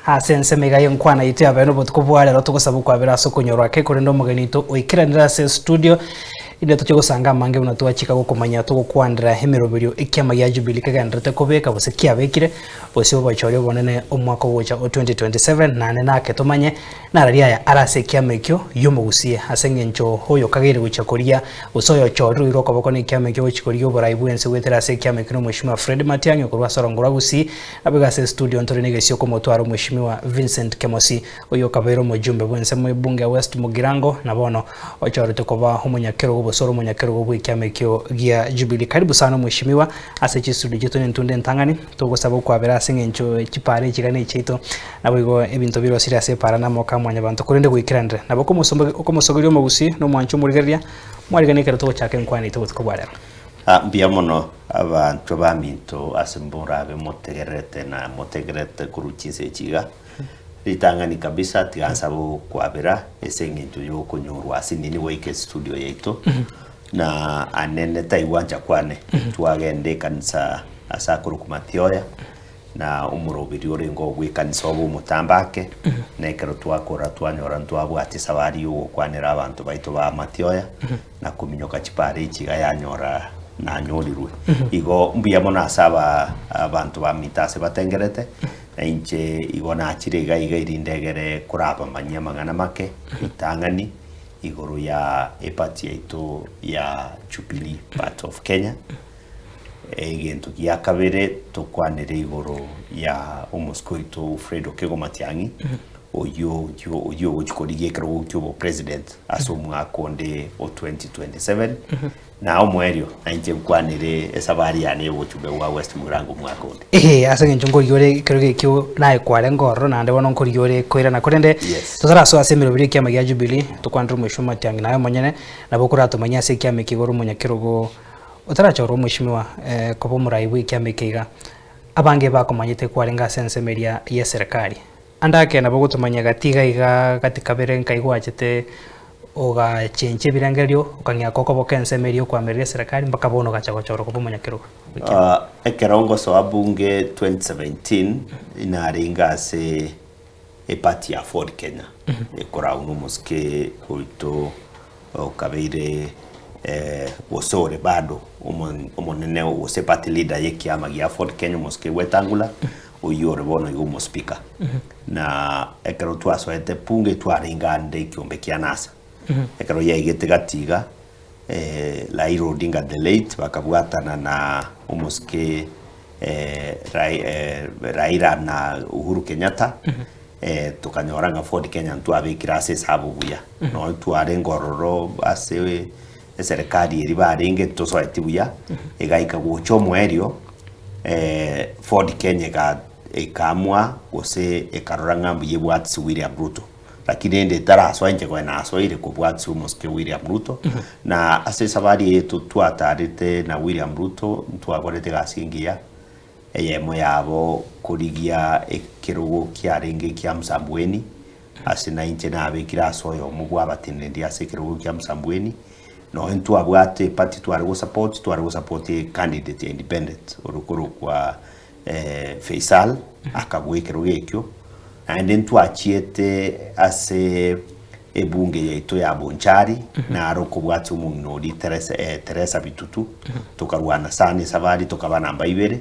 Ase ensemo iga y'enkwana yaito yabeire nobotuko bwa rero togosaba okwabera ase okonyorwa ake korende omogeni oito oikeranire ase estudio inde toche gosanga amange buna twachika gokomanya togokwanera emeroberio ekiama gia Jubilee kegendererete kobeka gose kiabekire bosio obochori obonene omwaka ogocha o 2027 naende nake tomanye Narari aya are ase ekiama ekio y'omogusie, ase engencho oyokageire gochia koria, gose oyochorire oirwe okoboko nekiama ekio gochia korigia oborai bw'ense goetera ase ekiama ekio n'Omweshimiwa Fred Matiang'i okorwa ase orongo rwa Gusii. Naboigo ase estudio ntore negesio okomotwara Omweshimiwa Vincent Kemosi, oyio okabeire omojumbe bw'ensemo y'ebunge ya West Mugirango, na bono ochoretwe koba omonyakerogo gose ore omonyakerogo bw'ekiama ekio gia Jubilee. Karibu sana Omweshimiwa ase chistudio chiaito nentunde entang'ani, togosaba okwabera ase eng'encho chipara echi iga nechiaito. Naboigo ebinto birosirie ase epaara na amaboko a Mwanyabanto, korende goikeranire. Nabo okomosogeria omogusii na omwancho omorigereria, mwariganie ekero togochaka enkwana yaito obotuko bwa rero. Mbuya mono abanchwa baminto ase morabe motegererete na motegererete korwa chinsa echi iga. Ritang'ani kabisa tiga nsabe okwabera ase eng'encho yokonyorwa ase nini goika estudio yaito na anene taigwancha kwane twagenda ekanisa ase akorokwa Mathioya. Na omoroberi orenge ogw'ekanisa obe omotambe ake, na ekero twakora twanyora ntwabwate esabari y'ogokwanera abanto baito ba Mathioya, na kominyoka chipara echi iga yanyora nanyorirwe. Igo mbuya mono ase aba abanto baminto ase batengerete, na inche igo nachire iga iga erinde egere korabamanyie amang'ana make, ritang'ani igoro ya eparty yaito ya Jubilee Party of Kenya. Egento gia kabere tokwanere igoro ya omosike oito Fred Okego Matiang'i oyio oyio oyio ogochi korigia ekerogo kia obopresident ase omwaka onde o 2027 na omoerio nainche nkwanere esabari yane ya obochumbe bwa West Mugirango omwaka onde. Eeh ase eng'encho nkorigia ore ekerogo ekio naye kwarenge ororo naende bono nkorigia ore koirana korende Yes. totarasoa ase emeroberi y'ekiama gia Jubilee tokwanere omweshimiwa Matiang'i naye omonyene nabo okoratomanyie ase ekiama eke igoro omonyakerogo Otarachorwa omweshimiwa koba omorai bw'ekiama eke iga, abange bakomanyete kwarenge ase ensemo eria y'eserekari. Ande ake nabo ogotomanyia gati iga iga gati kabere nkai gwachete ogachenchia ebirengererio okang'ea kokoboka ensemo eria y'okoamerera eserekari mpaka bono ogacha gochorwa koba omonyakerogo bw'ekiama. Ekero ngosoa bunge 2017 narenge ase eparty ya Ford Kenya ekoragwa nomosike oito okabeire gose ore bado omonene gose party leader y'ekiama gia Ford Kenya omosike Wetangula oyio ore bono iga omospeaker. Na ekero twasoete bunge twarenge ande ekiombe kia NASA. Ekero yaigete gati iga Raila Odinga the late bakabwatana na omosike Raila na Uhuru Kenyatta tokanyora ng'a Ford Kenya ntwabekire ase esabu buya. Nonye twarenge ororo ase eserekari eria barenge ntosoeti buya, egaika gocha omoerio Ford Kenya ekaamua gose ekarora ng'a mbuya ebwatisi William Ruto. Lakini rende etarasoa inche konya nasoire kobwatisia omosike William Ruto, na ase esabari eye twatarete na William Ruto ntwakorete egasi engiya, Eyemo yabo korigia ekerogo kiarenge ekia Msambweni, ase nainche nabekire ase oyomo bw'abateneneri ase ekerogo kia Msambweni, nonya ntwabwate eparty tware gosupport, tware gosupport ecandidate ya independent ore korokwa Feisal akabua ekerogo ekio, naende ntwachiete ase ebunge yaito ya Bonchari, naro okobwatia omong'ina oria Teresa Teresa Bitutu, tokarwana sana esabari tokaba namba ibere,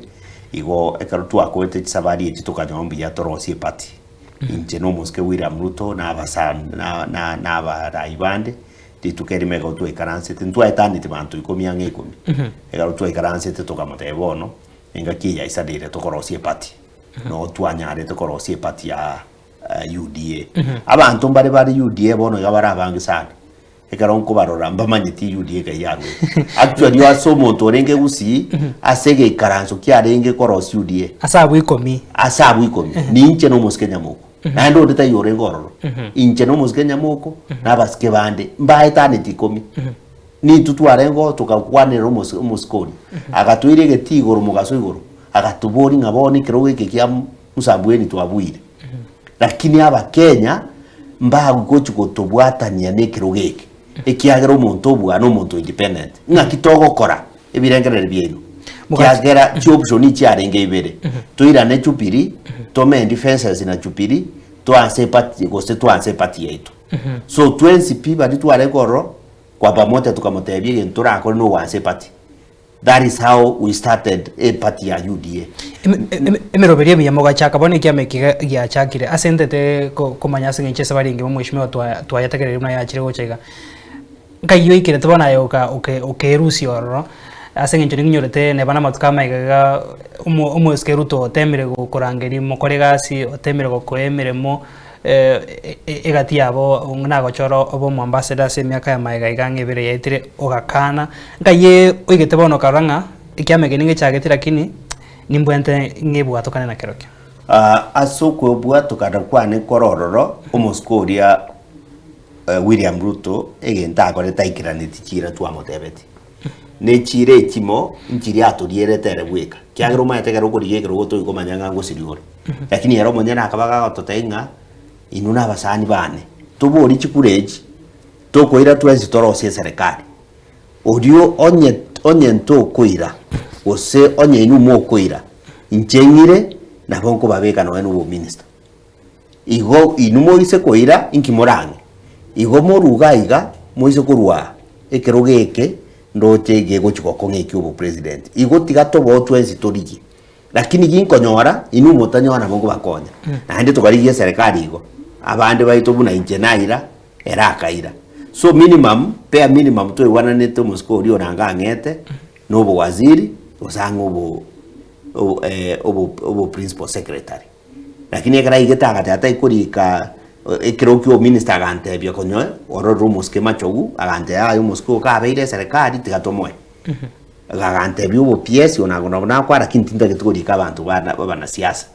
igo ekero twakorete chisabari echi tokanyora mbuya torosie eparty. Inche na omosike William Ruto na abasani na na na abarai bande, rituko erimo ekero twaikaransete, ntwaetaneti banto ikomi ang'e ikomi, ekero twaikaransete tokamotebia bono, engaki eye yaisaneire tokorosia eparty, noo twanyarete korosia eparty ya UDA. Abanto mbare bare UDA bono iga bare abange sana, ekero nkobarora mbamanyeti UDA ekai yarwete. Actually ase omonto orenge gusii, ase egeikaranso kiarenge korosia UDA, Ase abwo ikomi. ase abwo ikomi, ninche na omosike Nyamoko, naende onde taiyo orenge ororo. Inche na omosike Nyamoko, na abasike bande, mbaetaneti ikomi. Nintwe twarenge oo togakwanera omos omosike oria, agatoira egetii igoro mogaso igoro, agatoboria ng'a bono ekerogo eke kia Msambweni twabuire. Lakini abakenya mbagochi gotobwatania na ekerogo eke, ekiagera omonto obua na omonto independent. Ng'aki togokora ebirengererio biaino? Kiagera chioption chiarenge ibere, toirane Jubilee, tomend fences na Jubilee, toanse eparty gose toanse eparty yaito. So twensi pi baria twarenge ororo, kwa pamoja tokamotebia egento torakore na ogoansa eparty. That is how we started eparty ya UDA. Emeroberio emiya mogachaka bono ekiama eke giachakire ase ntete komanya ase eng'encho ase barenge omweshimiwa twayetegereire buna yachire gocha iga. Nkai oikerete bono aye okerusia ororo ase eng'encho ninyorete neba namatuko amaiga iga omosike Ruto otemire gokorangeria mokore egasi otemire gokoa emeremo egati yabo nagochora obe omoambassador ase emiaka ya magega iga ang'e ebere yaetire ogakana. Nkai oigete bono okarora ng'a ekiama eke ningechagete lakini nimbwente ng'ebwatokane nakerokio. Ase okwebwatokana kwane kore ororo, omosike oria William Ruto egento akorete taikeraneti chiira twamotebetie. Ne chiira echimo nchiria atorierete ere bweka, kiagera omanyete ekero okorigia ekerogo toi komanya ng'a ngosiria ore. Lakini ere omonyene akaba gagototebia ng'a inwe na abasani bane, toborie chikura echi, tokoira twensi torosie eserekari. Orio onye onye ntokoira, gose onye inwe mokoira, inche ng'ire, nabo nkobabeka nonye na obominister. Igo inwe moise koira, inki morang'e? Igo moruge aiga, moise korwa aa, ekerogo eke ndoche gegochia gokong'a ekia obopresident. Igo tiga toboo twensi torigie. Lakini ginkonyora, inwe motanyora nabo nkobakonya. Naende tokarigia eserekari igo, abande baito buna inche naira, ere akaira. So minimum, bare minimum toigwananete omosike oria orange ang'ete, na obowaziri, gose ang'e obo obo obo principal secretary. Lakini ekero aigete agateba tari korika ekero kia ominister agantebia konye ororire omosike machogu, agantebia yaya omosike oyo kabeire eserekari tiga tomoe. Agantebia obo PS one nabo nakwa lakini tintageti korika abanto bana abanasiasa.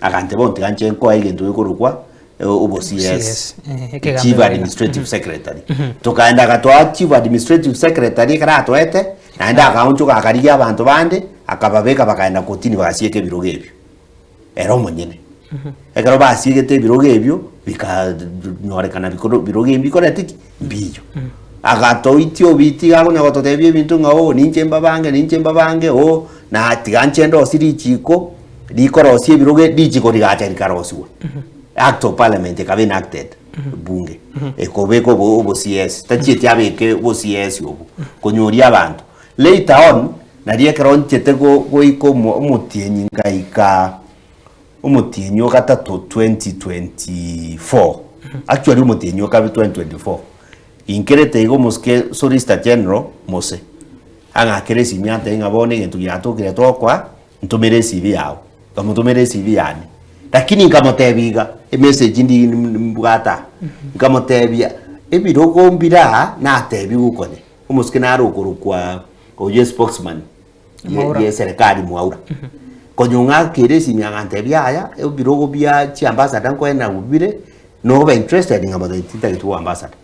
Agantebia bono tiga nche nkoe egento gekorokwa obo CS, CS, ekegambe Chief bwena. Administrative Secretary. Tokaenda agatoa Chief Administrative Secretary ekero atoete, naende akaonchoka akarigia abanto bande, akababeka bakaenda kotini bagasieka ebirogo ebio. ere omonyene. Ekero basiegete ebirogo ebio, bikanyorekana bikoro birogo ebi bikorete ki? Mbiyo. Agatoitia obiiti iga akonya gototebia ebinto ng'a oo ninche mbabange, ninche mbabange oo, na tiga nche ndosie richiko, rikorosia ebirogo ebi, richiko rigacha rikarosiwa. Act of parliament ekaba enacted bunge, ekobeka obo obo CS, tachieti abeke obo CS obwo, konyoria abanto. Later on, Nario ekero nchete goika omotienyi ngaika omotienyi o gatato 2024, actually omotienyi o kabere 2024, inkerete iga omosike solicitor general Mose, ang'akere esimi antebie ng'a bono egento giatokire tokoa, ntomere ecv yago, nkamotomera ecv yane, lakini nkamotebia iga, emessage ndi mbwate aa, nkamotebia ebirogo mbire aa natebiwe okonye, omosike nare okorokwa. Oyio spokesman Mwaura. ye serikali Mwaura. Konya ong'akere esimi agantebia yaya ebirogo bia chiambassador nkoenda bire nobe interested nkamotebia tintageti oboambassador.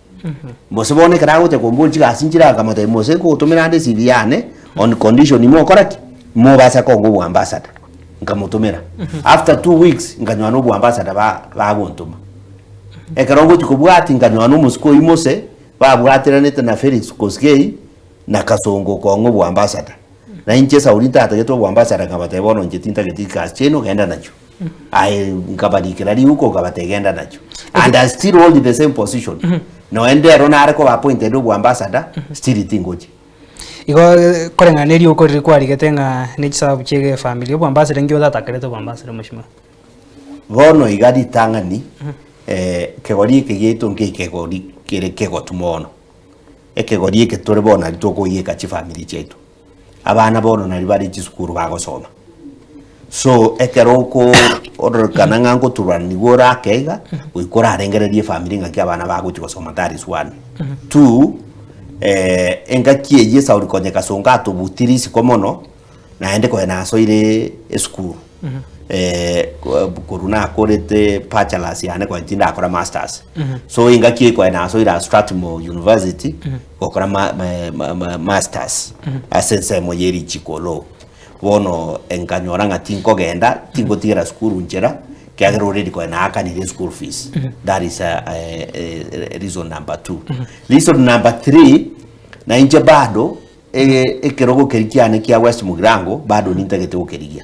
Mose bono ekero agocha komboria chigasi nchire nkamotebia mose nkogotomera ande ecv yane on condition mokora ki? Mobasa konga oboambassador. Nkamotomera. After 2 weeks nkanyora na oboambassador ba bagontoma. Ekero ngochi kobwatia nkanyora na omosike oyio mose babwateranete na Felix Kosgei. na kasongo kong'a oboambassador. Na inche Sauli ntatagete oboambassador nkabatebia bono inche tintageti chigasi chiaino genda nachio. Aye nkabarikera riuko nkabatebia genda nachio. And I still hold the same position. Noe ndero nare koba appointed oboambassador, still tingochia. Igo koreng'ana na eriuko riria kwarigete ng'a ne chisababu chia egefamiri, oboambassador nki otatakerete oboambassador mheshimiwa? Bono iga ritang'ani, kegori eke giaito nkekegori kere kegotu mono. Ekegori eke tore bono nario tokoiyeka chifamiri chiaito, abana bono nario bare chisukuru bagosoma. So ekero oko ororekana ng'a ngoturaniwa ore ake iga, goika orarengererie efamiri ng'aki abana bagochi gosoma that is one. Two, engaki eyio esauri konya kasongo atobutire isiko mono, naende konya nasoire esukuru, korwa nakorete bachelors yane konya tindakora masters. So engaki eye konya nasoire aa Strathmore University, gokora ma- ma- ma- ma- masters ase ensemo ya erichiko law. Bono nkanyora ng'a tinkogenda, tingotigera sukuru nchera, ekiagera already konya naakanire eschool fees. That is reason number two. Reason number three, nainche bado. Ege ekerogo keria kiane kia West Mugirango bado nintagete gokerigia.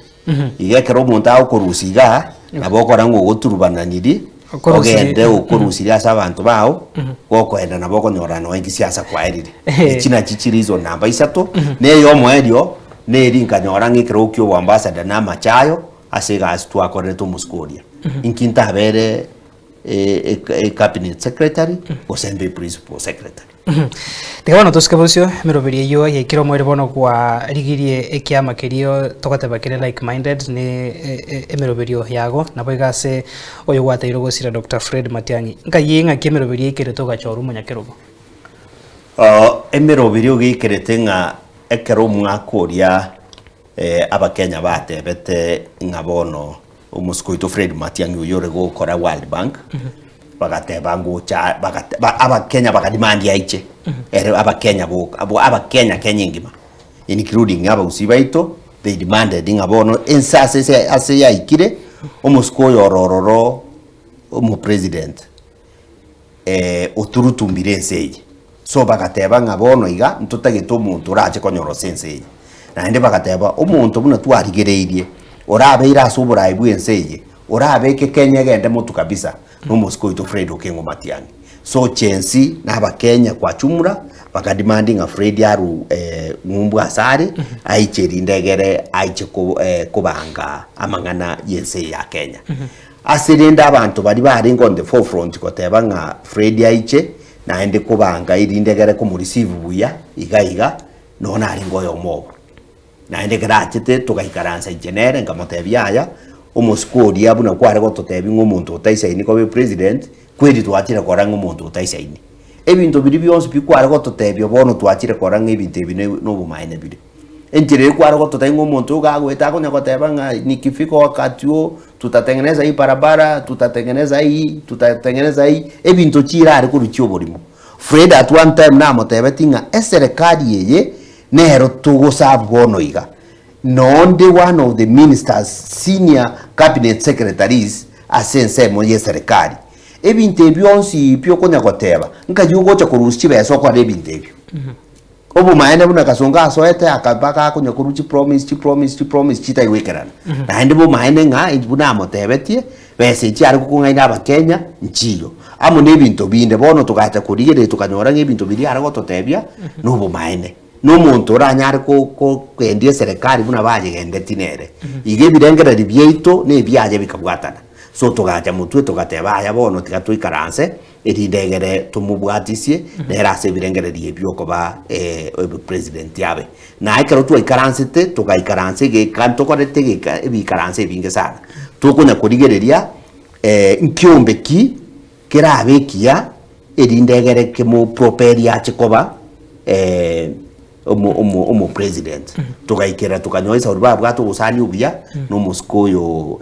Iga ekero omonto agokorusia igaa, nabo okora ng'a ogoturubananirie, Okorusirie. ogende okorusirie ase abanto bao, gokoenda nabo okonyora nonya kisiasa kwaerire. Echi nachi chireason namba isato, na eyomoerio, neri nkanyora ng'a ekerogo kia oboambassador na amache ayo, ase egasi twakorerete omosike oria. Inki ntabere ecabinet secretary, gose mbe principal secretary. Tiga bono tosike bosio, emeroberi eyio yaikire omoerio bono kwarigirie ekiama keria togoteba kere like minded ne emeroberio yago, naboigo ase oyo gwateirwe gosira Doctor Fred Matiang'i. Nkai ng'aki emeroberi yaikerete ogachorwa omonyakerogo? Emeroberio geikerete ng'a ekero omwaka oria Abakenya batebete ng'a bono omosike oito Fred Matiang'i oyio ore gokora World Bank, bagateba ngocha bagate ba abakenya bakademand aiche, ere abakenya boka abwo abakenya Kenya engima including abagusii baito, they demanded ng'a bono ense ase ase ase yaikire, omosike oyo oro ororo omopresident oturutumbire ense eye. So bagateba ng'a bono iga ntotagete omonto orache konyora ase ense eye. Naende bagateba omonto buna twarigereirie, orabeire ase oboraai bw'ense eye, orabeke Kenya egende motu kabisa, na omosike oito Fred Okengo Matiang'i. So chensi na abakenya kwa jumla bakademand ng'a Fred arwe ng'umbu ase are, aiche erinde egere aiche ko kobanga amang'ana y'ense eye ya Kenya. Ase rende abanto baria barenge on the forefront goteba ng'a Fred aiche, naende kobanga erinde egere komoreceive buya iga iga, nonya narenge oyomo obo. Naende ekero achete togaikaransa inche nere nkamotebia yaya, omosike oria buna kware gototebia ng'a omonto otaisaini koba epresident, kweri twachire korora ng'a omonto otaisaini. Ebinto biria bionsi pi kware gototebia bono twachire korora ng'a ebinto ebi ne nobomaene bire. Enchera eye kware gototebia ng'a omonto oyo gagoeta akonya goteba ng'a nikifika wakati huu tutatengeneza hii barabara, tutatengeneza hii, tutatengeneza hii, ebinto chirare korwa chioborimo. Fred at one time namotebetie ng'a eserekari eye nero togoserve bono iga, nonde one of the ministers, senior cabinet secretaries ase ensemo yeserekari. Ebinto ebi bionsi pi okonya goteba, nkai ogocha korusia chibesa okore ebinto ebio? Obomaene buna Kasongo asoete akaba gakonya korwa chipromise chipromise chipromise chitaigoikerana. Naende bomaene ng'a inche buna amotebetie, besa echi are gokong'aina abakenya nchiyo. Amo na ebinto binde, bono togacha korigereria tokanyora ng'a ebinto biria are gototebia nobomaene. Na omonto oranyare ko kogendia eserekari buna bayegendetie nere. Iga ebirengererio biaito na ebiaye bikabwatana. So togacha motwe togateba aya bono tiga toikaranse. Erinde egere tomobwatisie nere ase ebirengererio ebio okoba president abe. Na ekero twaikaransete, togaikaransa egeka ntokorete egeka ebikaranso ebinge sana, tokonya korigereria nkiombe ki kerabe ekiya erinde egere kemopropel ache koba omo omo omo president. Togaikera tokanyora esauri babwate obosani obuya na omosike oyo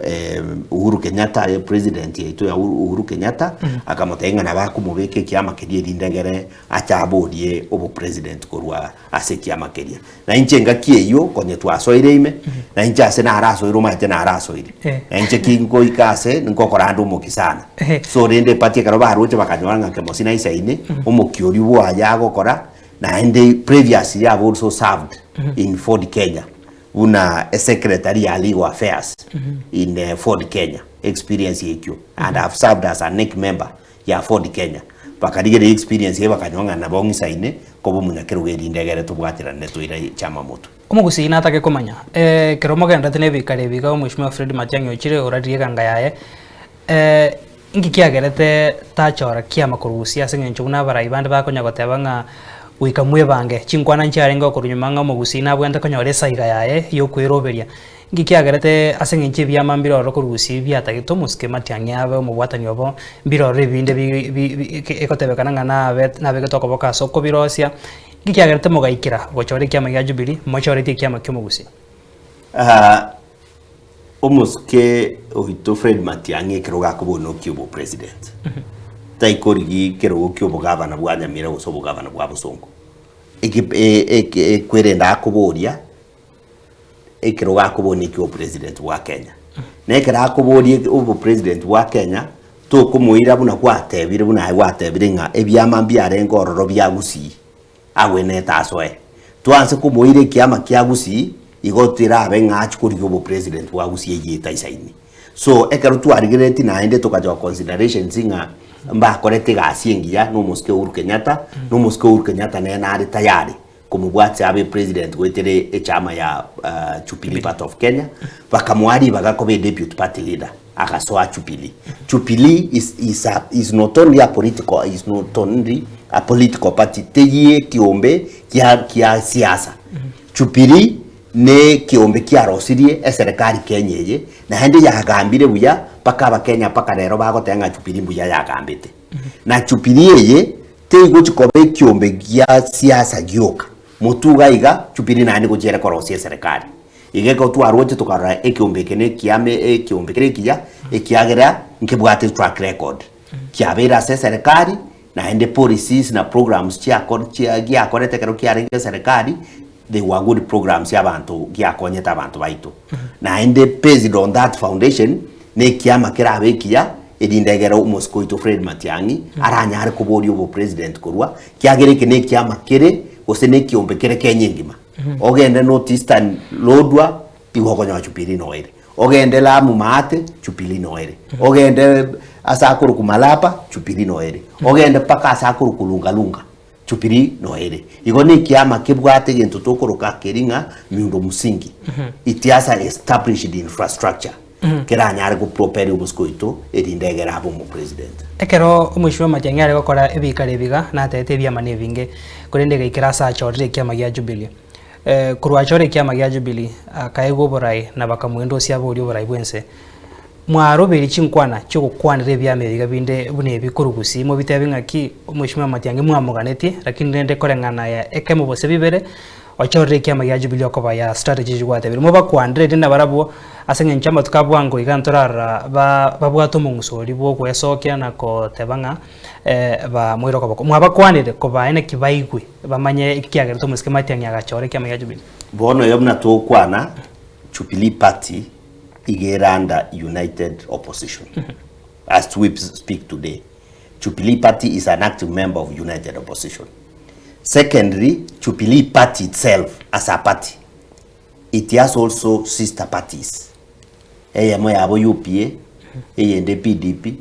Uhuru Kenyatta aye president yaito ya Uhuru Kenyatta, akamotebia ng'a nabo akomobeka ekiama keria erinde egere ache aborie obo president korwa ase ekiama keria. Na inche engaki eyio konye twasoire ime, na inche ase narasoire omanyete narasoire. Na inche ki nkoika ase nkokora ande omokia sana. So rende eparty ekero baroche bakanyora ng'a Kemosi naisaine, omokia oria bwaye agokora, Naende previously have also served in Ford Kenya buna esecretary ya legal affairs in Ford Kenya experience ekio and have served as a NEC member ya Ford Kenya. Bakarigereria experience eye bakanyora ng'a nabo ng'isaine koba omonyakerogo erinde egere tobwaterane toire chama motwe. Omogusii natake komanya, ekero mogendererete na ebikaro ebi iga Omweshimiwa Fred Matiang'i ochire oraririe eganga yaye, Inki kiagerete tachora kiama korwa gusii ase eng'encho buna abarai bande bakonya goteba ng'a goika mwebange? Chinkwana nchiarenge okorwa nyuma ng'a omogusii nabwenerete konyora esaiga yaye y'okweroberia. Inki kiagerete ase eng'encho ebiama mbire ororo korwa gusii biatagete omosike matiang'i abe omobwatani obo, mbire ororo ebinde bi bi egotebekana ng'a nabe nabegete okoboko ase okobirosia. Inki kiagerete mogaikera gochora ekiama gia Jubilee, mochoretie ekiama ki'omogusii? Omosike oito Fred Matiang'i ekerogo akobua nokia obopresident taikorigi kerogo kia obogavana bwa Nyamira gose obogavana bwa Bosongo. Eke eke ekwerende akoboria ekerogo akoboria nekia obopresident bwa Kenya. Na ekero akoboria obopresident bwa Kenya tokomoira buna gwatebire buna aye gwatebire ng'a ebiama mbiarenge ororo bia Gusii. Agwenerete asoe. Twanse komoira ekiama kia Gusii, igo terabe ng'a achie korigia obopresident bwa Gusii eyio etaisaini. So ekero twarigereretie naende tokachoka considerations ng'a mbakorete egasi engiya na omosike Uhuru Kenyatta, na omosike Uhuru Kenyatta nere nare tayari komobwatia abe president goetera echama ya Jubilee Party of Kenya, bakamoa ribaga koba deputy party leader agasoa Jubilee. Jubilee is, is, a, is not only a political, is not only a political party, teiyo ekiombe kia, kia siasa. Jubilee ne ekiombe kiarosirie eserekari Kenya eye, naende yagambire buya mpaka abakenya mpaka rero bagoteba ng'a Jubilee mbuya yagambete. Na Jubilee eye Teigochi koba ekiombe gia siasa gioka. Motuga iga, Jubilee naende gochia ere korosia eserekari. Iga ekero twaroche tokarora ekiombe eke nekiame ekiombe kere ekiya, ekiagera nkebwate track record. Kiabeire ase eserekari, naende policies na programs chiako chia giakorete ekero kiarenge eserekari, they were good programs ya abanto giakonyete abanto baito. Naende based on that foundation, na ekiama kerabe ekiya, erinde egere omosike oito Fred Matiang'i aranyare koboria obopresident korwa, kiagera eke na ekiama kere gose na ekiombe kere Kenya engima. Ogende North Eastern Lodwar, igo okonyora Jubilee noyo ere. Ogende Lamu Maate, Jubilee noyo ere. Ogende ase akorokwa Malaba, Jubilee noyo ere. Ogende mpaka ase akorokwa Lungalunga, Jubilee noere. Igo nekiama kebwate egento tokoroka keri ng'a miundo msingi. It has a established infrastructure keranyare go propel omosike oito erinde egere abe omopresident. Ekero Omweshimiwa Matiang'i are gokora ebikaro ebi iga, natebete ebiama nebinge, korende egaikera ase achorire ekiama gia Jubilee. Korwa achore ekiama gia Jubilee, akaegwa oborai na bakamoendosia abe oria oborai bwense. Mwarobeire chinkwana chi'ogokwanera ebiama ebiga binde buna ebi korwa gusii, mobitebi ng'aki Omweshimiwa Matiang'i mwamoganetie, lakini rende koreng'ana ya ekemo gose bibere, ochorire ekiama gia Jubilee okoba ya strategy echi gwatebire. Mobakwanere erinde nabarabwo ase eng'encho amatuko a bwango iga ntorarora ba babwate omong'uso oria bw'ogwesokia na koteba ng'a bamoire okoboko. Mwabakwanire kobae naki baigwe bamanye eki kiagerete omosike Matiang'i agachora ekiama gia Jubilee. Bono oyo buna togokwana, Jubilee Party iga ere under united opposition as we speak today Jubilee Party is an active member of united opposition secondly Jubilee Party itself as a party it has also sister parties eyemo yabo UPA eyende PDP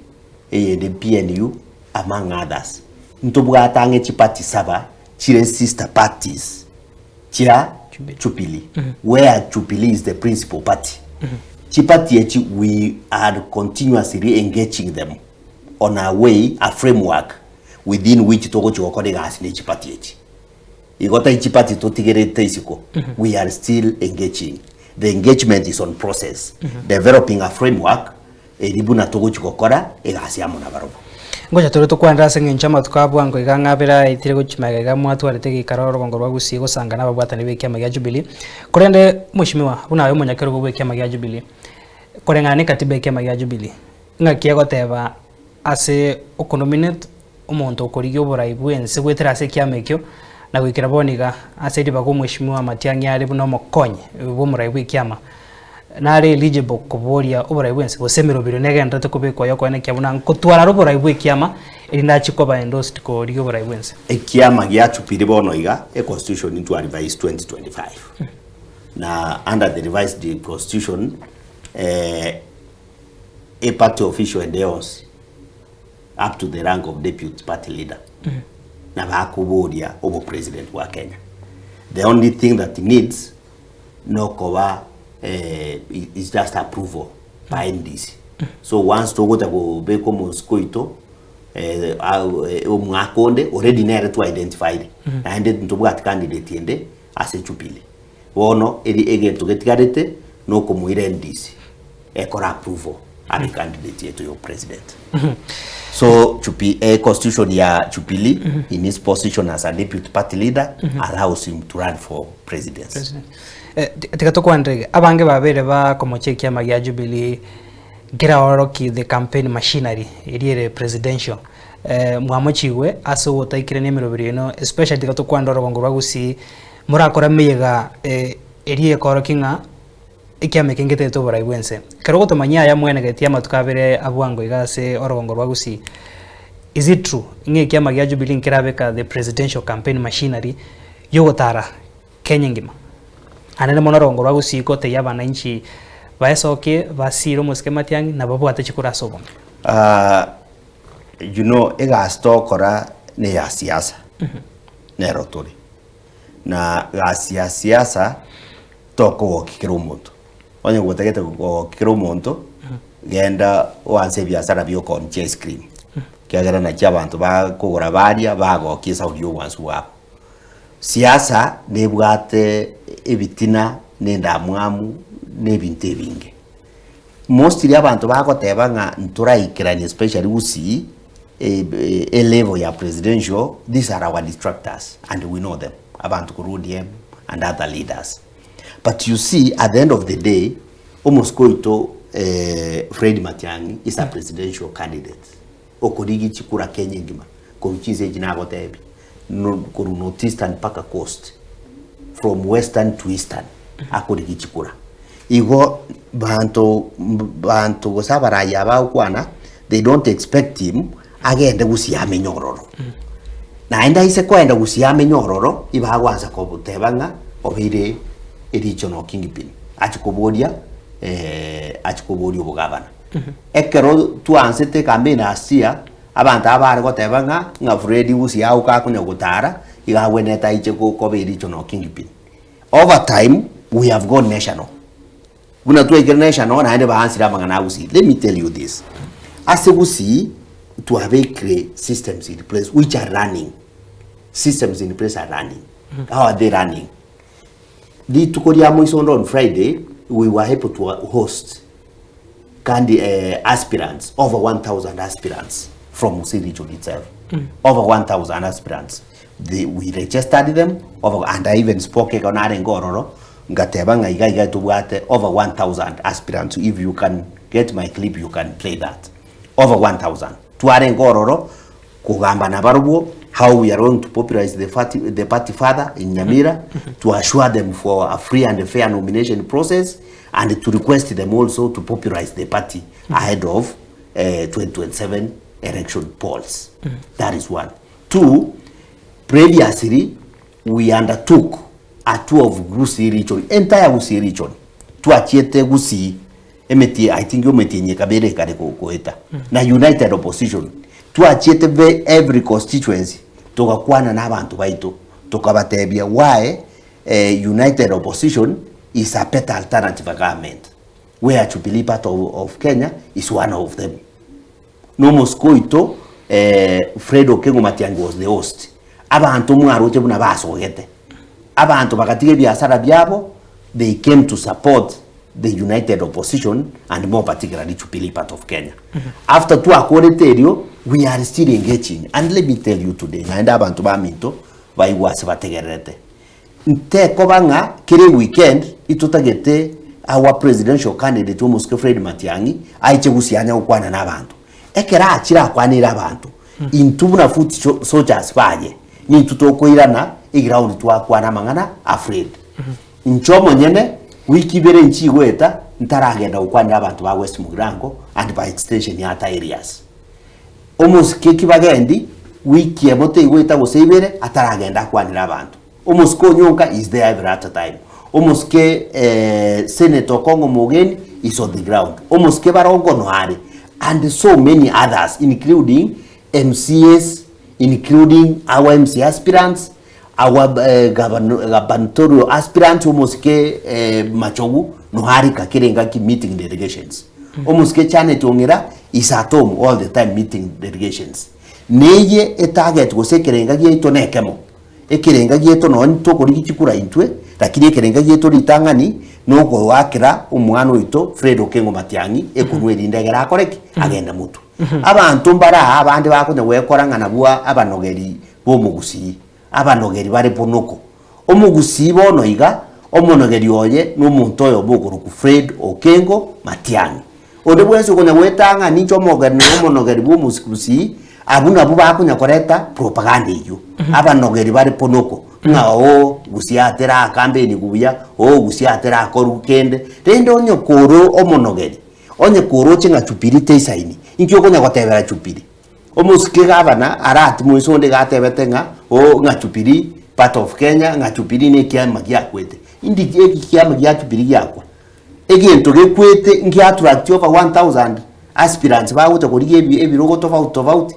eyende PNU among others ntobwate ang'e chiparty saba chire sister parties chia Jubilee where Jubilee is the principal party chiparty echi we are continuously engaging them on a way a framework within which togochi gokora egasi ne chiparty echi igo tai chiparty totigerete isiko we are still engaging the engagement is on process developing a framework Eri buna togochia gokora egasi amo nabarobwo. Ngocha tore tokwanere ase engencho y'amatuko a bwango iga ng'a abere aetire gochia magega iga mwatwarete egeikaro orogongo rwa Gusii gosanga nababwatani b'ekiama gia Jubilee. Korende mweshimiwa, buna aye omonyakerogo bw'ekiama gia Jubilee, koreng'ana nekatiba y'ekiama gia Jubilee, ng'aki egoteba ase okonominate omonto okorigia oborai bw'ense goetera ase ekiama ekio, na goikera bono iga ase ribaga omweshimiwa Matiang'i are buna omokonyi bw'omorai bw'ekiama, nare eligible koboria oborai bw'ense gose emeroberio negendererete kobekwa yokoenekia buna nkotwara are oborai bw'ekiama erinde achie koba endorsed korigia oborai bw'ense. Ekiama gia Jubilee bono iga, econstitution intwa revise 2025 na under the revised constitution eh, eparty official ende yonsi up to the rank of deputy party leader na bakoboria obopresident bwa Kenya the only thing that needs nokoba eh, is just approval by NDC so once togocha kobeka omosiko oito eh, au- eh, omwaka onde already nere twa identified naende ntobwati candidate ende ase Jubilee Bono eri egento getigarete nokomoira NDC ekore approval abe candidate yaito ya president. So Jubi, eh, constitution ya Jubilee in his position as a deputy party leader allows him to run for presidency. President. Eh, ti- tiga tokwanere iga abange babere bakomocha ekiama gia Jubilee nkeraoroki the campaign machinery eria ere presidential eh, mwamochigwe ase ogotaikirania emeroberi eno especially tiga tokwanere orogongo rwa Gusii Morakore emeyega eria ekoorokia ng'a ekiama eke ngetete oborai bw'ense. Ekero ogotomanyia aya mwenegetie amatuko abere abwango iga ase orogongo rwa Gusii, is it true ng'a ekiama gia Jubilee nkerabeka the presidential campaign machinery yogotara Kenya engima. Anene mono rongo rwa Gusii gotebia abananchi baesokie basiire omosike Matiang'i na babwate chikura ase obonge. You know egasi togokora neya siasa, nero tore. Na gasi ya siasa tokogokia kera omonto. Onye gotagete kogokia kera omonto, genda oanse ebiasara bia okoonia chi ice cream, ekiagera nachi abanto bakogora baria bagokia esauri ya obwansu bwabo. Siasa nebwate ebitina na endamwamu na ebinto ebinge. Mostly abanto bagoteba ng'a ntoraikeranie especially gusii e level ya presidential, these are our detractors and we know them, abanto korwa ODM and other leaders. But you see at the end of the day, omosike oito Fred Matiang'i is a presidential candidate, okorigia chikura Kenya engima, korwa chinse echi nagotebia, no korwa North Eastern mpaka Coast, from Western to Eastern, akorigia chikura. Igo banto banto gose abarai aba agokwana, they don't expect him agende gusii amenye ororo. Naende aise koenda gusii amenye ororo, iba agoansa koboteba ng'a obeire erichono kingpin, achie koboria achie koboria obogabana. Ekero twaansete ecampaign asia, abanto aba bare goteba ng'a ng'a Fred gusii agoka akonya gotara, iga agwenerete aiche koba erichono kingpin. Over time, we have gone national. Buna twaikire national naende baansire amang'ana a Gusii. Let me tell you this, ase Gusii twabekire systems in place which are running, systems in place are running. How are they running? Rituko ria moiso onde on Friday, we were able to host kandi aspirants, over 1000 aspirants from Gusii region itself. Over 1000 aspirants. They, we registered them over, and I even spoke ekero narenge ororo, ngateba ng'a iga iga tobwate over 1000 aspirants. If you can get my clip, you can play that. Over 1000. Twarenge ororo kogamba nabarobwo how we are going to popularize the party, the party further in Nyamira, to assure them for a free and fair nomination process, and to request them also to popularize the party ahead of 2027 election polls. That is one. Two, previously we undertook a tour of Gusii region, entire Gusii region. Twachiete Gusii emeti I think emetienyi ekabere ekare goeta na united opposition. Twachiete ve every constituency togakwana na abanto baito tokabatebia why united opposition is a better alternative a government where Jubilee Party of Kenya is one of them. Na omosike oito Fred Okengo Matiang'i was the host. Abanto mwaroche buna basogete, abanto bagatiga ebiasara biabo, they came to support the united opposition and more particularly Jubilee Party of Kenya. After twakorete erio, we are still engaging and let me tell you today, naende abanto baminto baigwe ase bategererete, Ntekoba ng'a kera eweekend itotagete our presidential candidate omosike Fred Matiang'i aiche gusii anya gokwana na abanto. Ekero achire akwanere abanto, intwe buna foot soldiers baye, nintwe tokoirana eground twakwana amang'ana a Fred. Inche omonyene wiki ibere inche igoeta ntaragenda gokwanera abanto ba West Mugirango and by extension Yatta areas. Omosike kibagendi wiki emo tegoeta gose ibere ataragenda akwanere abanto. Omosike Onyonka is there every other time. Omosike Senator Okong'o Omogeni is on the ground. Omosike Barongo no are and so many others including MCAs, including our MC aspirants, our gubernatorial aspirants omosike Machogu no are kera engaki meeting delegations. Omosike Janet Ong'ira is at home all the time meeting delegations. Neye etarget gose ekerenga giaito nekemo. Ekerenga giaito nonye tokorigia chikura intwe, lakini ekerenga giaito ritang'ani nogoakera omwana oito Fred Okengo Matiang'i ekonwa erinde egere akore ki? Agende motwe. Abanto mbare aa abande bakonya gwekora ng'a nabwo abanogeri b'omogusii, abanogeri bare bonoko. Omogusii bono iga, omonogeri oye nomonto oyomo okorokwa Fred Okengo Matiang'i. Onde bwensi okonya gwetang'a ninche omogeni omonogeri bw'omogusii, abwo nabwo bakonya koreta propaganda eyio. Abanogeri bare ponoko, ng'a oo gusii atera campaign buya, oo gusii atera akorwa kende, rende onye kore omonogeri, onye koroche ng'a Jubilee teisaini, inki okonya gotebera Jubilee? Omosike gavana arati moiso onde iga atebete ng'a oo ng'a Jubilee. part of Kenya ng'a Jubilee na ekiama giakwete. Indi ekiama gia Jubilee giakwa? Egento gekwete ngia attract over 1000 aspirants bagocha korigia ebi ebirogo tofauti tofauti,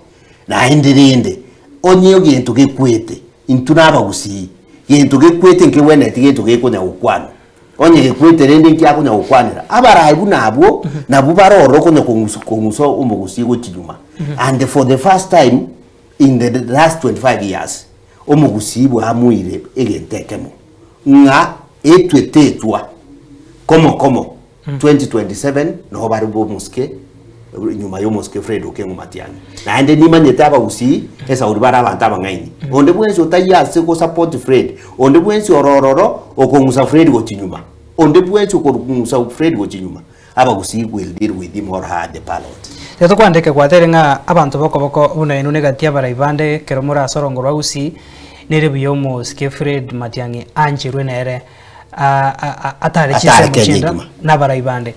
naende rende onye egento gekwete intwe na abagusii, gento gekwete nkegwenereti gento gekonya gokwanwa. Onye gekwete rende nkiakonya gokwanera, abarai buna abwo nabwo bare ororo konya kong'usa kong'usa omogusii gochia nyuma. And for the first time in the last 25 years, omogusii bwamoire egento ekemo, ng'a etwe tetwa komo komo 2027 nabo bare bomosike nyuma y'omosike Fred Okengo Matiang'i. Naende nimanyete abagusii esauri bare abanto abang'aini. Onde bwensi otaiyo ase gosupport Fred, onde bwensi ore ororo okong'usa Fred gochia nyuma, onde bwensi okong'usa Fred gochia nyuma, abagusii will deal with him or her at the ballot. Rero tokwandeke gwatere ng'a abanto bokoboko buna inwe negati abarai bande ekero more ase orongo rwa Gusii, nere buya omosike Fred Matiang'i ancherwe nere atare Atare chinsemo Kenya chienda engima. nabarai bande.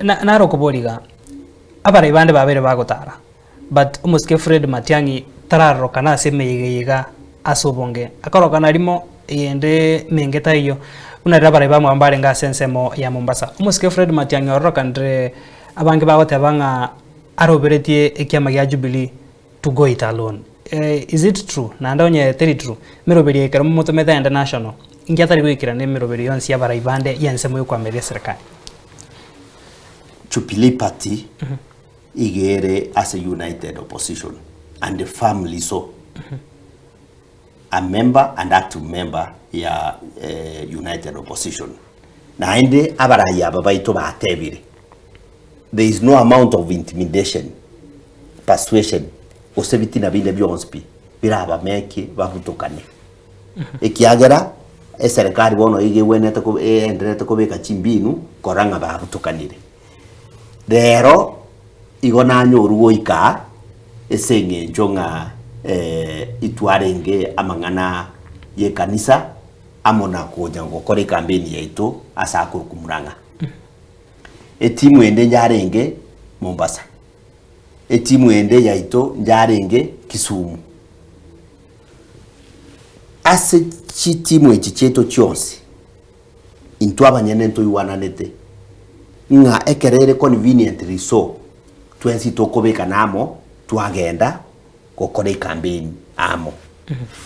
Naro okoboria iga, abarai bande babeire bagotara, but omosike Fred Matiang'i tararorokana ase emeyega eye iga ase obonge, akarorokana rimo eyende emenge taiyo, buna riria abarai bamwabo mbarenge ase ensemo ya Mombasa. Omosike Fred Matiang'i ororokanire abange bagoteba ng'a aroberetie ekiama gia Jubilee to go it alone. Is it true? Naende onye teri true, emeroberio eye ekero momotomete aende national, inki atari goikerana emeroberio yonsi y'abarai bande y'ensemo y'okoamereria eserekari? Jubilee Party iga ere ase United Opposition and firmly so. A member and active member ya United Opposition. Naende abarai aba baito batebire there is no amount of intimidation, persuasion gose bitina binde bionsi pi birabamekie babutokane. Ekiagera eserekari bono iga egwenerete ko eendererete kobeka chimbinu korora ng'a babutokanire. Rero igo nanyorwa goika aa ase eng'encho ng'a itwarenge amang'ana y'ekanisa amo na konya gokora ekampeni yaito ase akorokwa Murang'a. Etimu ende yarenge Mombasa, etimu ende yaito yarenge Kisumu. Ase chitimu echi chiaito chionsi, intwe abanyene ntoigwananete ng'a ekero ere conveniently so, twensi tokobekana amo twagenda gokora ecampaign amo.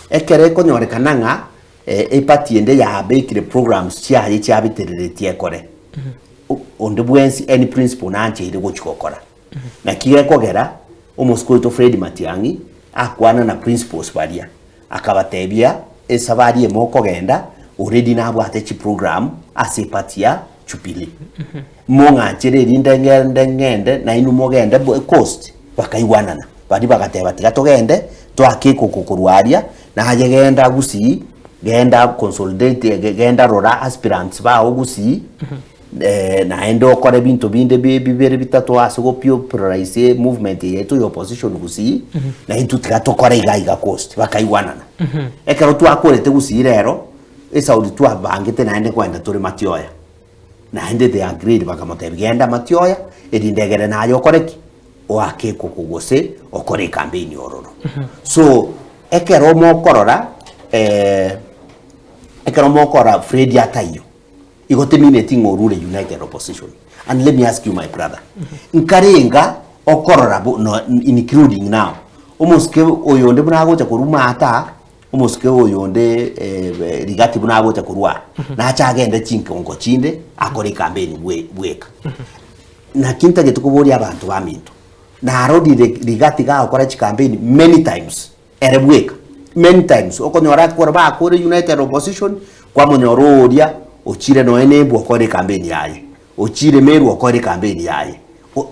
Ekero ekonyorekana ng'a eparty ende yabekire programs chiaye chiabetereretie ekore, onde bwensi any principle nancheire gochia gokora. Naki gekogera omosike oito Fred Matiang'i akwana na principles baria, akabatebia esabari eye mokogenda already nabwate chiprogram ase eparty ya Jubilee. Mong'anchere erinde ngende ngende nainwe mogende coast, bakaigwanana. Baria bagateba tiga togende toake ekoko korwa aria, naye genda Gusii, genda consolidate genda rora aspirants bao Gusii, naende okore ebinto binde bi bibere bitato ase gopiopolarize movement eye yaito ya opposition Gusii, na intwe tiga tokore iga iga coast, bakaigwanana. Ekero twakorete Gusii rero, esauri twabangete naende nkoenda tore Matioya. Naende they agreed bakamotebia, Genda Matioya, erinde egere naye okore ki? Oake ekoko gose okore ekampeini ororo. So, ekero mokorora ekero mokorora Fred ataiyo, igo temineti ng'a orure United Opposition. And let me ask you my brother, nkarenga okorora bo no including now, omosike oyonde buna agocha korwa maate aa, Omosike oyo onde rigati buna agocha korwa aa, nache agende chinkongo chinde akore ekampeni bweka. Naki ntagete koboria abanto baminto, narorire rigati gagokora chikampeni many times ere bweka, many times okonyora akore bakore united opposition, kwamonyora oria ochire nonya na embwa okore ekampeni yaye, ochire Meru okore ekampeni yaye,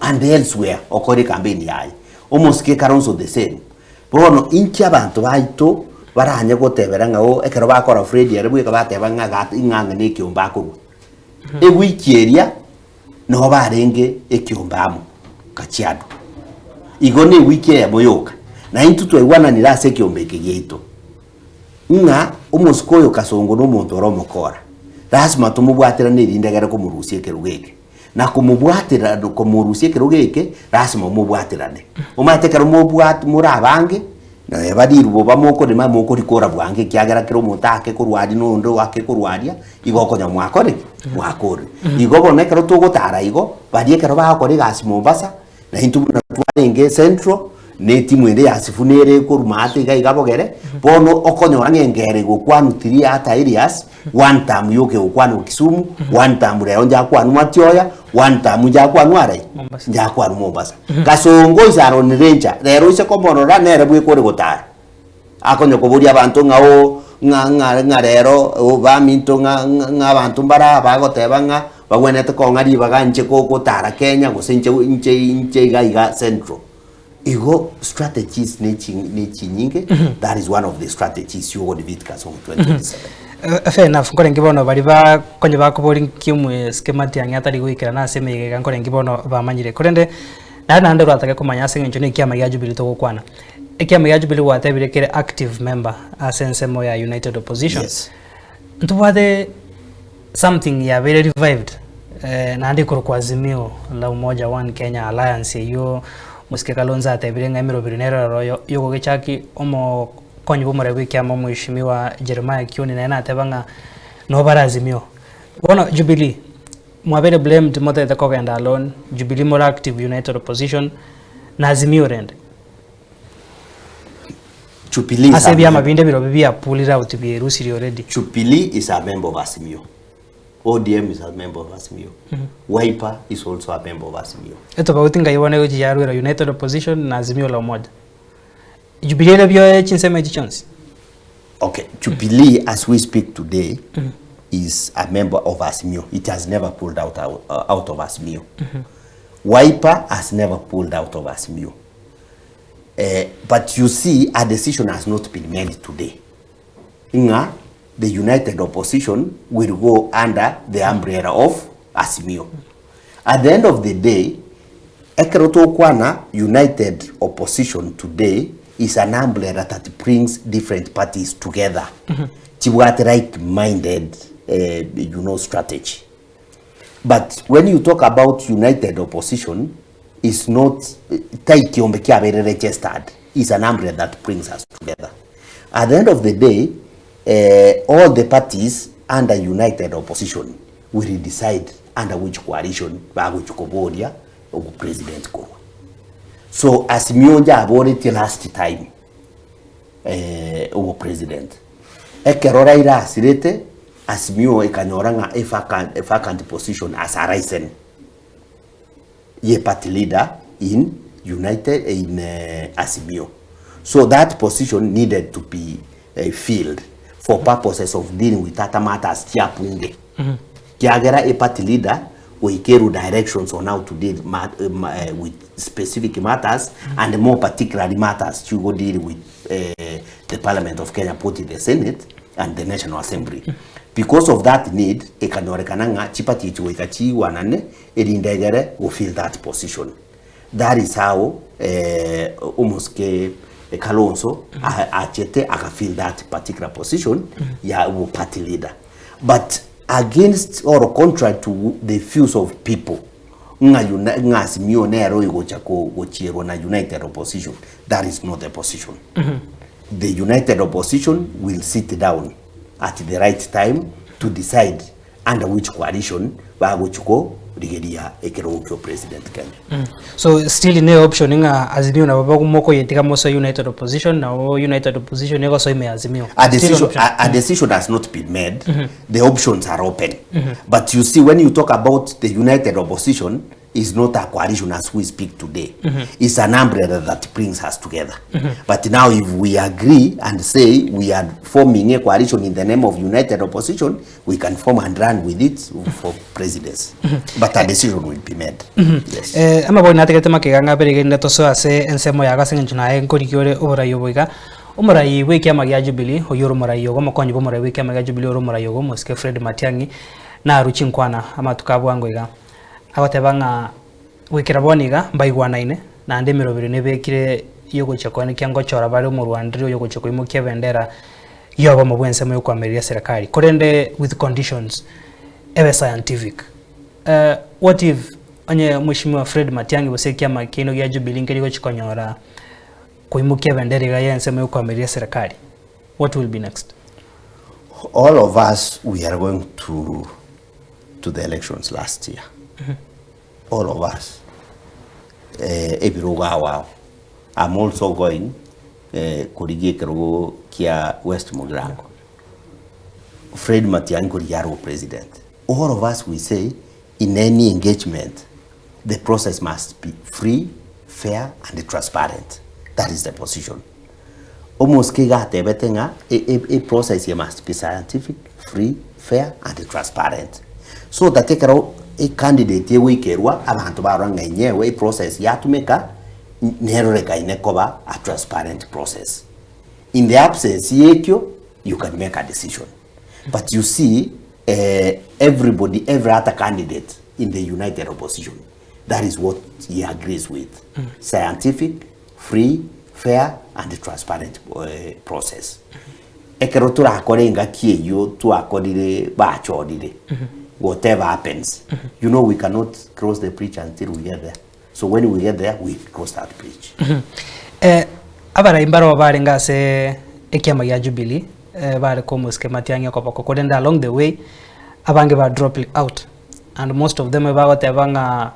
and elsewhere okore ekampeni yaye. Omosike Kalonzo the same. Bono inki abanto baito baranye gotebera ng'a oo ekero bakora Fred ere bweka bateba ng'a gati ng'a ang'e na ekiombe akorwa. Ewiki eria nabo barenge ekiombe amo Kajiado. Igo na ewiki eyemo yoka. Na intwe twaigwananire ase ekiombe eke giaito ng'a omosike oyo Kasongo na omonto ore omokora, lasima tomobwaterane erinde egere komorusia ekerogo eke. Na komobwatera komorusia ekerogo eke, lasima omobwaterane. Omanyete ekero mobwat more abange. Neba rirubo mokorema mokorikora bwango ekiagera kera omonto ake korwa aria na onde ake korwa aria, igo okonya mwakore ki? Mwakorire. Igo bono ekero togotara igo, baria ekero bagokora egasi Mombasa, na intwe buna twarenge Central, na etimu ende ya Sifuna ere ekorwa maate iga iga bogere, bono okonyora ng'a engero egokwanwa tiri ata areas, one term yoka egokwanwa Kisumu, one term rero njakwanwa Matioya, one term njakwanwa arai? Mombasa. Njakwanwa Mombasa. Kasongo ise aronire encha, rero ise komorora nere bweka ore gotara. Akonya koboria abanto ng'a oo ng'a ng'a ng'a rero oo baminto ng'a ng'a ng'a abanto mbare aba bagoteba ng'a bagwenerete kong'a ribaga inche ko gotara Kenya gose inche inche inche iga iga Central. Igo strategies ne chi ne chinyinge, that is one of the strategies yogo defeat Kasongo 2027. Fair enough, nkorenge bono baria ba konya bakoboria nki omwesike Matiang'i atari goikerana ase emeyega iga nkorenge bono bamanyire. Korende naende naende oratake komanya ase eng'encho na ekiama gia Jubilee togokwana. Ekiama gia Jubilee gwatebire kere active member ase ensemo ya United Opposition. Yes. Ntobwate something yabeire revived naende ekorokwa Azimio la Umoja One Kenya Alliance eywo Mosike Kalonzo atebire ng'a emeroberi nere ororo yogogechaki omokonyi bw'omorai bw'ekiama Omweshimiwa Jeremiah Kioni naye nateba ng'a nabo bare Azimio. Bono Jubilee, mwabeire blamed motagete kogenda alone, Jubilee more active united opposition na Azimio rende. Jubilee is Ase a ebiama mem- binde birobio bia pulled out bierusirie already. Jubilee is a member of Azimio. ODM is a member of Azimio. Wiper is also a member of Azimio. Etobauti ngai bono egochia yarwera United Opposition na Azimio la Umoja. Jubilee ere bioye chinsemo echi chionsi. Okay, Jubilee as we speak today is a member of Azimio. It has never pulled out, out, out of Azimio. Wiper has never pulled out of Azimio. Eh, but you see, a decision has not been made today. Ng'a the united opposition will go under the umbrella of Azimio. At the end of the day, ekero tokwana united opposition today is an umbrella that brings different parties together. Chibwate like-minded, eh, you know, strategy. But when you talk about united opposition is not tai kiombe kiabeire registered is an umbrella that brings us together. At the end of the day eh, all the parties under united opposition will decide under which coalition bagochia koboria obopresident korwa. So Azimio njaboretie last time eh, obopresident ekero Raila asirete Azimio ekanyora ng'a a vacant, a vacant position has arisen ye party leader in United in Azimio. So that position needed to be filled for purposes of dealing with other matters chia bunge. Kiagera a party leader goikerwa directions on how to deal ma, ma, with specific matters and more particularly matters chigo deal with the parliament of Kenya both in the senate and the National Assembly. Because of that need, ekanyorekana ng'a chipati echi goika chiigwanane erinde egere go fill that position. That is how eh, omosike Kalonzo a- achete aka fill that particular position ya obo party leader. But against or contrary to the views of people ng'a uni- ng'a Azimio nero egocha ko- gochierwa na united opposition, that is not the position. The united opposition will sit down at the right time to decide under which coalition bagochia korigeria ekerogo kia president Kenya. So still ne option ng'a Azimio nabo bagomokoyetiga mosoe United Opposition nabo United Opposition egosoa ime ya Azimio. A Still an decision, option. a, a decision has not been made. The options are open. But you see, when you talk about the united opposition, is not a coalition as we speak today. It's an umbrella that brings us together. But now if we agree and say we are forming a coalition in the name of united opposition, we can form and run with it for presidency. But a decision will be made. Yes. Eh, amabori natigete makega ng'a aberegerinde tosoe ase ensemo yago ase eng'encho naye nkorigia ore oborai obo iga. Omorai bw'ekiama gia Jubilee, oyio ore omorai ogo, omokonyi bw'omorai bw'ekiama gia Jubilee ore omorai ogo, omosike Fred Matiang'i, narwe chinkwana amatuko a bwango iga. Agoteba ng'a goikera bono iga mbaigwanaine, naende emeroberi nebekire y'ogochia koenekia ngochora bare omorwandire oyogochia koimokia ebendera y'obomo bw'ensemo y'okoamereria serikali, korende with conditions, ebe scientific. What if onye Mweshimiwa Fred Matiang'i gose ekiama kiaino gia Jubilee nkeri gochia konyora. koimokia ebendera iga y'ensemo y'okoamereria eserekari, what will be next? All of us we are going to to the elections last year. All of us. Eh, ebirogo ao ao. I'm also going eh, korigia ekerogo kia West Mugirango. Fred Matiang'i korigia are president. All of us we say in any engagement the process must be free, fair and transparent. That is the position. Omosike iga atebete ng'a e process eye must be scientific, free, fair and transparent. So that ekero e candidate egoikerwa abanto barora ng'a enyewe e process yatumeka nerorekaine koba a transparent process. In the absence ya ekio, you can make a decision. But you see everybody, every other candidate in the united opposition, that is what he agrees with. Scientific, free, fair and transparent process. Ekero torakore engaki eyio twakorire bachorire, whatever happens, you know we cannot cross the bridge until we get there. So when we get there, we cross that bridge. Eh, abarai mbarabwo barenge ase ekiama gia Jubilee eh, bare komosike Matiang'i okoboko korende along the way abange ba dropped out and most of them bagoteba ng'a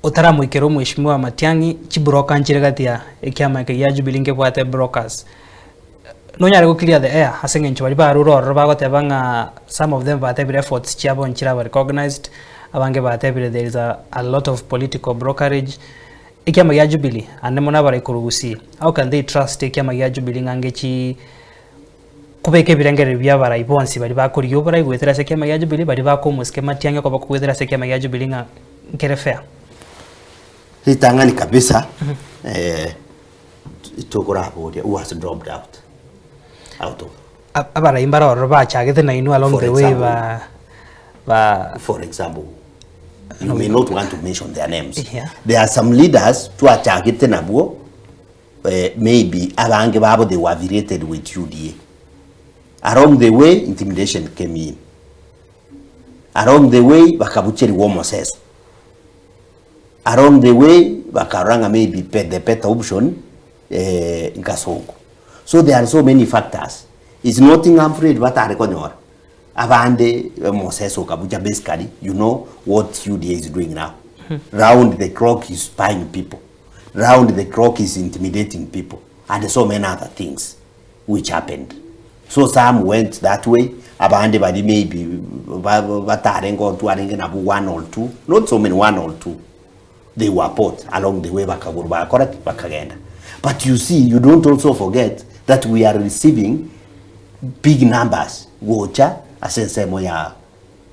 otaramoikera omweshimiwa Matiang'i chibroker nchire gati ya ekiama eke gia Jubilee nkebwate brokers. Nonyare go clear the air ase eng'encho baria barure ororo bagoteba ng'a some of them batebire efforts chiabo nchiraba recognized, abange batebire there is a a lot of political brokerage. Ekiama gia Jubilee ande mono abarai korwa Gusii, how can they trust ekiama gia Jubilee ng'a ngechi kobeka ebirengererio bia abarai bonsi baria bakorigia oborai goetera ase ekiama gia Jubilee, baria bakomosike matiang'i okoba kogoetera ase ekiama gia Jubilee ng'a nkere fair? Ritang'ani kabisa eh, tokoraboria who has dropped out out of Abarai mbare ororo bachagete nainwe along For the way example. ba ba for example you may not want to mention their names Yeah. there are some leaders twachagete nabwo eh, maybe abange babo they were affiliated with UDA along the way intimidation came in along the way bakabucherigwa omoseso Along the way bakarora ng'a maybe the better option eh, nkasongo. So there are so many factors. It's not ng'a I'm afraid batare konyora. Abande Moses Okabucha basically you know what UDA is doing now. Round the clock is spying people. Round the clock is intimidating people and so many other things which happened. So some went that way, abande bari maybe batarenge or twarenge nabo one or two, not so many, one or two. They were bought along the way bakaguru bakora ki bakagenda. But you see, you don't also forget that we are receiving big numbers gocha ase ensemo ya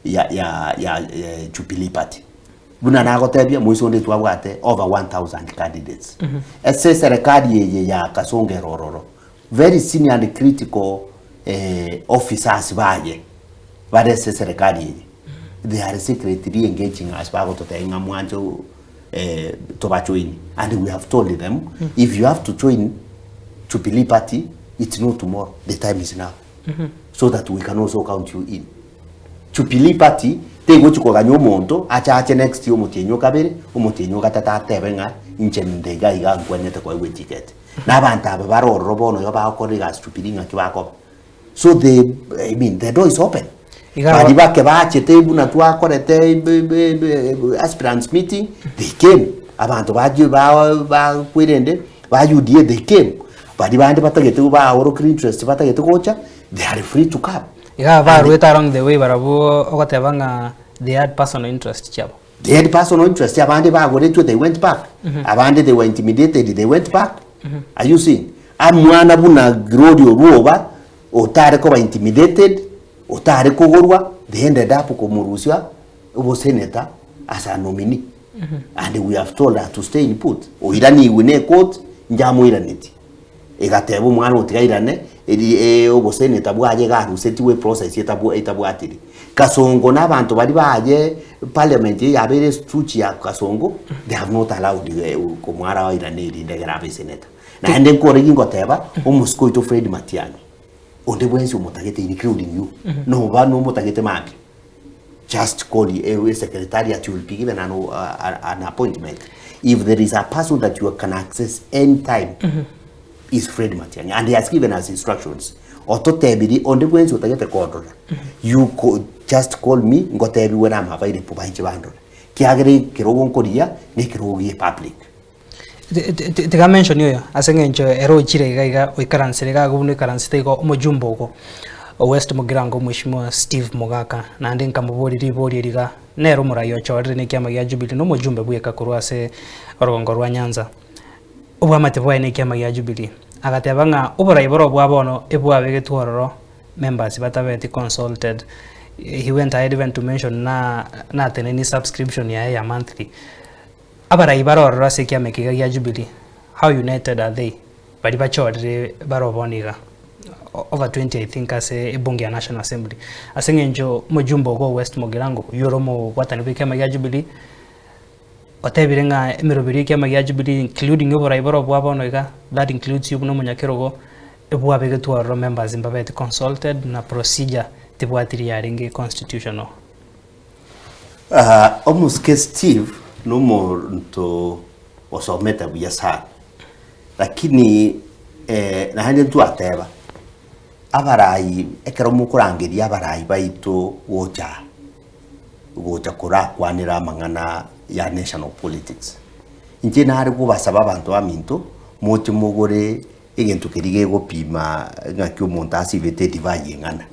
ya ya ya eh, Jubilee Party. Buna nagotebia moiso onde twabwate over 1000 candidates. Ase serikali eye ya Kasongo ere ororo very senior and critical eh, officers baye bare ase serikali eye they are secretly engaging us bagototebia ng'a mwanche eh, tobajoini and we have told them if you have to join Jubilee Party it's not tomorrow the time is now so that we can also count you in Jubilee Party tegochi koganya omonto achache next year omotienyi o kabere, omotienyi o gatato atebe ng'a inche ninde iga iga nkwenerete koegwa etiketi. Na abanto aba bare ororo bono igo bagokora egasi Jubilee ng'aki bakoba. So the, I mean, the door is open. Iga Baria bake bachete buna twakorete aspirants meeting, they came. Abanto ba ba bakwerende ba UDA they came. Baria bande batagete baorokire interest batagete gocha, they are free to come. Iga abarwete along the way barabwo ogoteba ng'a they had personal interest chiabo. They had personal interest, abande bagoretwe they went back, abande they were intimidated they went back. Are you seeing? Amwana buna Gloria Orwoba otare koba intimidated, otare kogorwa, they ended up komorusia obosenator as a nominee. And we have told her to stay in put. Oiranigwe ne court, njamoiranetie. Egateba omwana otiga airane, eri eh, oboseneta bwaye iga arusetigwe eprocess etabwa etabwatiri. Kasongo na abanto baria baye parliament eye yabeire estruchi ya Kasongo, they have not allowed eh, komwara airane erinde egere abe eseneta. Naende nkore gingoteba, omosike oito Fred Matiang'i, onde bwensi omotagete including you, noba nomotagete mambia, just call e secretariat you will be given an, an appointment. If there is a person that you can access anytime is Fred Matiang'i and he has given us instructions. Ototebirie onde bwensi otagete kondora you co just call me ngotebiwe na am available bainche bandore. Kiagera ekerogo nkoria na ekerogo gie public. Tiga mention oyo ase eng'encho ere ochire iga iga oikaransire iga agwo buna oikaransete igo omojumbe ogo o West Mugirango Omweshimiwa Steve Mogaka naende nkamoboria riborio eri iga nere omorai ochorire na ekiama gia Jubilee na omojumbe bweka korwa ase orogongo rwa Nyanza obwamate bwaye na ekiama gia Jubilee agateba ng'a oborai boro bwa bono ebwabegetwe ororo members batabeti consulted he went ahead even to mention na nateneni subscription yaye ya monthly. Abarai bare ororo ase ekiama eke iga gia Jubilee, how united are they? Baria bachorire bare obono iga, over 20 I think ase ebunge ya National Assembly. Ase eng'encho omojumbe ogo o West Mugirango, oyio ore omobwatani bwa ekiama gia Jubilee, otebire ng'a emeroberi ya ekiama gia Jubilee including oborai bore obwa bono iga, that includes you buna omonyakerogo, ebwabegetwe ororo members mbabete consulted na procedure tibwatiri yarenge constitutional. Omosike Steve nomonto osomete buya sana, lakini naende ntwateba, abarai ekero mokorangeria abarai baito gocha aa, gocha korakwanera amang'ana ya national politics, inche nare kobasaba abanto baminto, moche mogore egento keria gegopima ng'aki omonto asibete edivai eng'ana.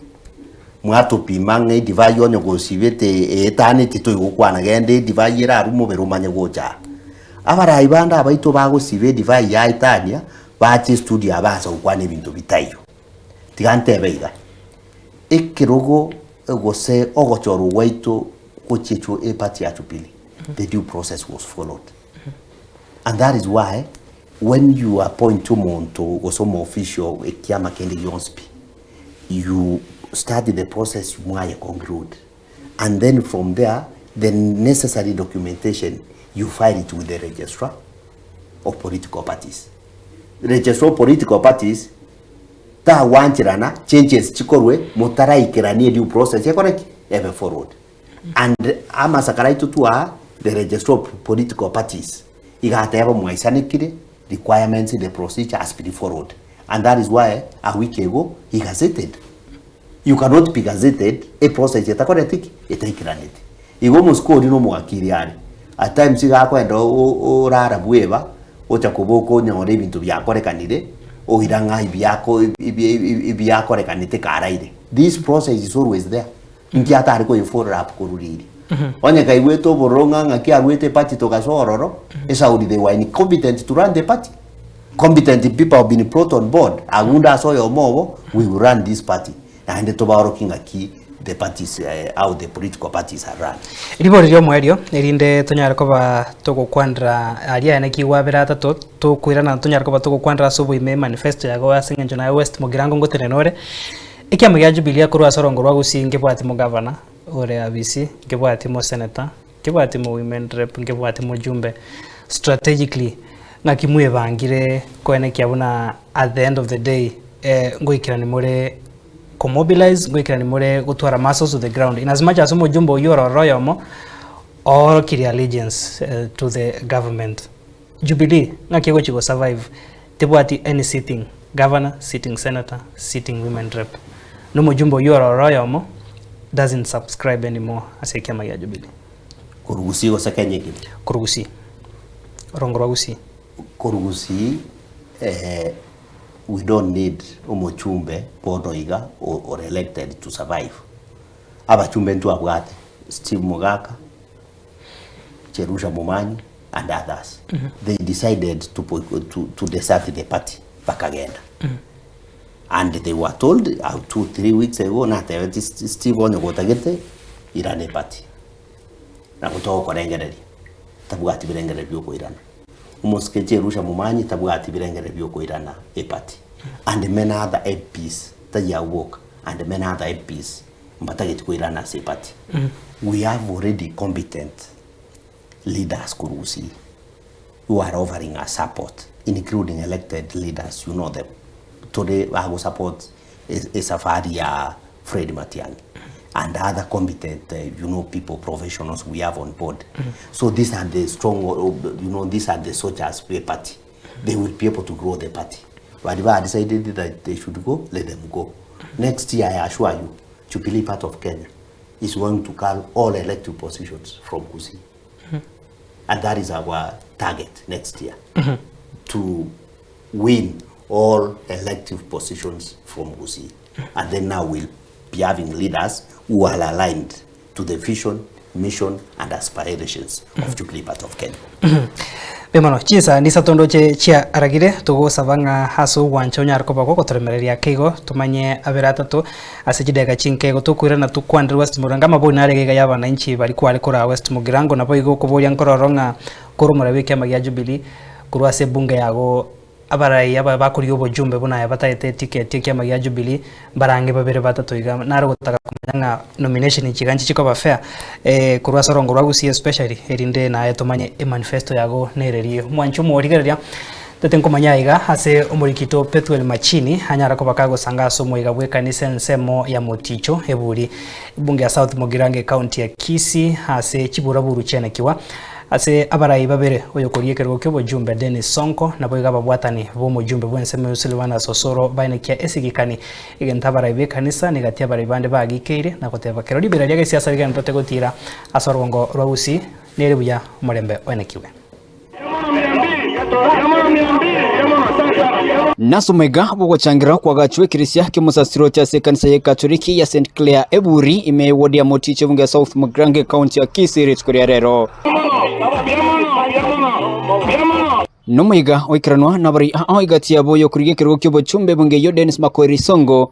Mwatopima ng'a edivai onye gosibete eetaneti toigokwana genda edivai erarwe mobere omanye gocha aa. Abarai bande abaito bagosiba edivai yaetania, bache estudio aba ase gokwana ebinto bitaiyo. Tiga ntebe iga, ekerogo gose ogochorwa gwaito gochia echu eparty ya Jubilee, the due process was followed. And that is why when you appoint omonto gose omo official ekiama kende gionsi pi, you start the process mwaye conclude and then from there the necessary documentation you file it with the registrar of political parties. Registrar of political parties tagwancherana changes chikorwe motaraikerania due process ekore ki? Ebe followed. And amasakara aito twaa the registrar of political parties iga ateba mwaisanekire requirements the procedure has been followed and that is why a week ago he gazetted. You cannot be gazetted a process etakoreti ki? Etaikiraneti. Igo omosike oria na omowakiri are at times iga akoenda orara bweba ocha koboka onyore ebinto biakorekanire oira ng'a ebiako ebiakorekanete karaire. This process is always there. Inki atare koyefollow up korwa riria? Onye kaigwete obororo ng'a ng'aki arwete eparty togasoa ororo, esauri they were incompetent to run the party. Competent people have been brought on board, agunde ase oyomo obo, we will run this party. Naende tobaorokie ng'aki the parties, how the political parties are run. Ribori ri'omoerio, erinde tonyare koba togokwanera aria aye naki igwabera atato, tokoirana tonyare koba togokwanera ase oboime emanifesto yago ase eng'encho naye West Mugirango ngotenena ore. Ekiama gia Jubilee korwa ase orongo rwa Gusii nkebwati mogavana ore abisi, nkebwati moseneta, nkebwati mo women rep, nkebwati mojumbe. Strategically ng'aki mwebangire koenekia buna at the end of the day ngoikerani more komobilize, ngoikerani more gotwara muscles to the ground in as much as omojumbe oyio ore ororo oyomo oorokirie allegiance to the government. Jubilee ng'aki egochi go survive tebwati any sitting governor, sitting senator, sitting women rep. Na omojumbe oyio ore ororo oyomo doesn't subscribe anymore ase ekiama gia Jubilee. Korwa Gusii gose Kenya ekero? Korwa Gusii. Orongo rwa Gusii. Korwa Gusii we don't need omochumbe bono iga ore elected to survive. Abachumbe ntwabwate, Steve Mogaka, Jerusha Momanyi and others they decided to, to, to desert the party bakagenda and they were told 2 3 weeks ago natebeti Steve onye gotagete irana eparty nabo togokorengereria tabwati birengererio bia okoirana omosike Jerusha Momanyi tabwati birengererio bia okoirana eparty and many other MPs tari abwo boka and many other MPs mbatageti koirana ase eparty we have already competent leaders korwa Gusii who are offering us support including elected leaders you know them tore bagosupport esafari ya Fred Matiang'i. and other competent you know people professionals we have on board. So these are the strong you know these are the soldiers be party. They will be able to grow the party. Baria ba decided that they should go, let them go. Next year I assure you, Jubilee Party of Kenya is going to call all elective positions from Gusii. And that is our target next year, to win all elective positions from Gusii. And then now we'll be having leaders who are aligned to the vision, mission and aspirations of Jubilee Party of Kenya. Mbuya mono. Chinsa nisato ndoche chiaragire, togosaba ng'a ase ogwancha onyare koba gogotoremereria ake igo, tomanye abere atato ase chidakika chinke igo tokoirana tokwanere West Mugirango. Amabori nare iga iga ya abananchi baria kware koraa West Mugirango, naboigo okoboria nkororo ng'a kore omoraia bw'ekiama gia Jubilee korwa ase ebunge yago Abarai aba bakorigia obojumbe buna aya bataete etiketi ekiama gia Jubilee mbarang'e babere batato iga nare gotaka komanya ng'a nomination echi iga nchi chikoba fair korwa ase orongo rwa Gusii especially erinde naye tomanye emanifesto yago nereri. Omwanchi omorigereria tete nkomanya aiga ase omorikito Pethuel Machini anyare koba kagosanga ase omoiga bw'ekanisa ensemo ya Moticho eburi ebunge ya South Mugirango ecounty ya Kisii ase chiburaburu chianekiwa Ase abarai babere, oyokoria ekerogo ki'obojumbe Dennis Sonko, naboigo ababwatani b'omojumbe bw'ensemo ya Silvanus Osoro baenekia esigikani egento abarai b'ekanisa negati abarai bande bagikeire na goteba kero ribera ria gesiasa rigendererete gotiira ase orogongo rwa Gusii nere buya omorembe oenekiwe. Nase omwega bw'ogochangerera kwagachwa ekeresia ki'omosasiroti ase ekanisa y'Ekatoliki ya St Clare Eburi ime y'ewodi ya Moticho ebunge ya South Mugirango ekaunti ya Kisii rituko ria rero. Nomoiga oikeranwa nabarai ao egati yabo oyokorigia ekerogo ki'obochumba ebunge eyio Dennis Makoeri Songo.